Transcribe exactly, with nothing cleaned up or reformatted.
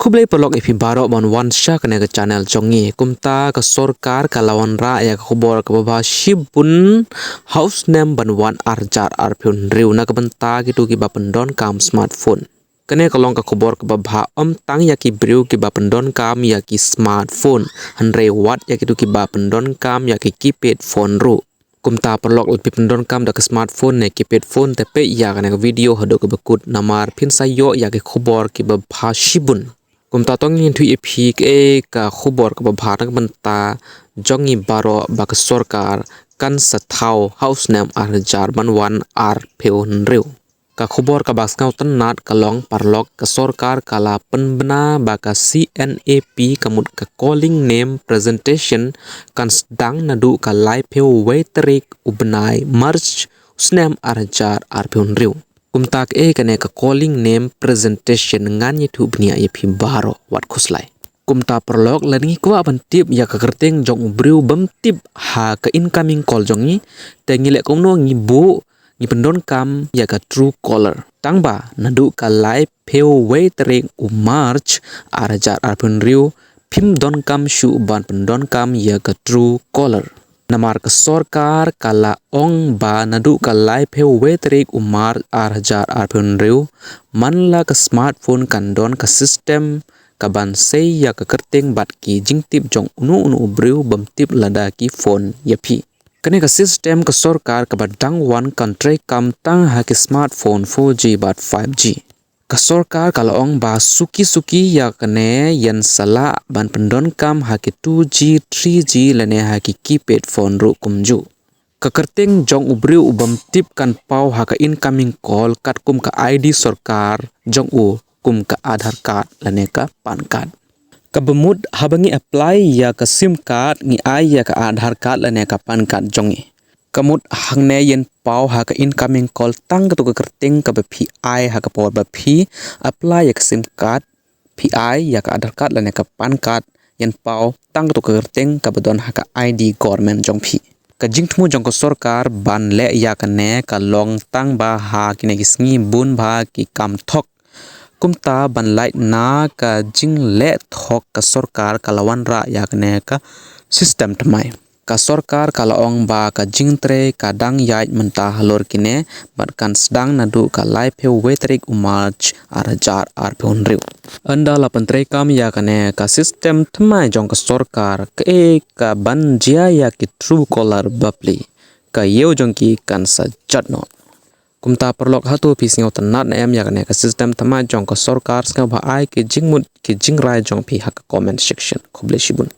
Khublei paralok ïa phi baroh ban wan sha kane ka channel jong ngi. Kumta ka sorkar ka la wanrah ïa ka khubor kaba bha shibun ha u snem ban wan ar hajar arphew hynriew na ka bynta kito kiba pyndonkam smartphone. Kane ka long ka khubor kaba bha ym tang ïa ki briew kiba pyndonkam ïa ki smartphone, hynrei wat ïa kito kiba pyndonkam ïa ki keypad phone ruh. Kumta paralok, lada phi pyndonkam da ka smartphone ne keypad phone, te peit ïa kane ka video haduh kaba kut namar phin sa ïoh ïa ki khubor kiba bha shibun. Kumta to ngin ïathuh ïa phi kaei ka khubor kaba bha na ka bynta jong ngi baroh ba ka sorkar kan sa thaw ha u snem ar hajar ban wan arphew hynriew. Ka khubor kaba sngewtynnat ka long paralok, ka sorkar ka la pynbna ba ka C N A P, ka mut ka calling name presentation, kan sdang naduh ka laiphew wei tarik u bnai March u snem ar hajar arphew hynriew. Kumta kaei kane ka calling name presentation, ngan ïathuh bniah ïa phi baroh, wat khuslai. Kumta paralok, lada ngi kwah ban tip ïa ka kyrteng jong u briew bym tip ha ka incoming call jong ngi, te ngi leh kumno? Ngi buh, ngi pyndonkam ïa ka Truecaller. Tangba naduh ka laiphew wei tarik u March ar hajar arphew hynriew, phim donkam shuh ban pyndonkam ïa ka Truecaller. Namar ka sorkar ka la ong ba naduh ka laiphew wei tarik u March ar hajar arphew hynriew, man la ka smartphone kan don ka system kaban sei ïa ka kyrteng bad ki jingtip jong uno uno u briew bym tip lada ki phone ïa phi. Kane ka system ka sorkar kaba dang wan kan treikam tang ha ki smartphone four G bad five G. Ka sorkar ka la ong ba suki suki ïa kane yn sa lah ban pyndonkam ha ki two G, three G lane ha ki keypad phone ruh kumjuh. Ka kyrteng jong u briew u bym tip kan paw ha ka incoming call katkum ka I D sorkar jong u, kum ka Aadhaar card lane ka PAN card. Kaba mut haba ngi apply ïa ka SIM card, ngi ai ïa ka Aadhaar card lane ka PAN card jong ngi. Ka mut hangne yn paw ha ka incoming call tang kato ka kyrteng kaba phi ai ha ka por ba phi apply ïa ka SIM card, phi ai ïa ka Aadhaar card lane ka PAN card, yn paw tang kato ka kyrteng kaba don ha ka I D government jong phi. Ka jingthmu jong ka sorkar ban leh ïa kane ka long tang ba ha kine ki sngi bun bha ki kam thok. Kumta ban lait na ka jingleh thok, ka sorkar ka la wanrah ïa kane ka system thymmai. Ka sorkar ka la ong ba ka jingtrei ka dang ïaid mynta halor kine bad kan sdang naduh ka laiphew wei tarik u March ar hajar arphew hynriew. Ynda la pyntreikam ïa kane ka system thymmai jong ka sorkar, kaei kaban jia ïa ki Truecaller bapli? Ka ïew jong ki kan sa jot noh. Kumta paralok, hato phi sngewtynnat ne em ïa kane ka system thymmai jong ka sorkar? Sngewbha ai ki jingmut ki jingrai jong phi ha ka comment section. Khublei shibun.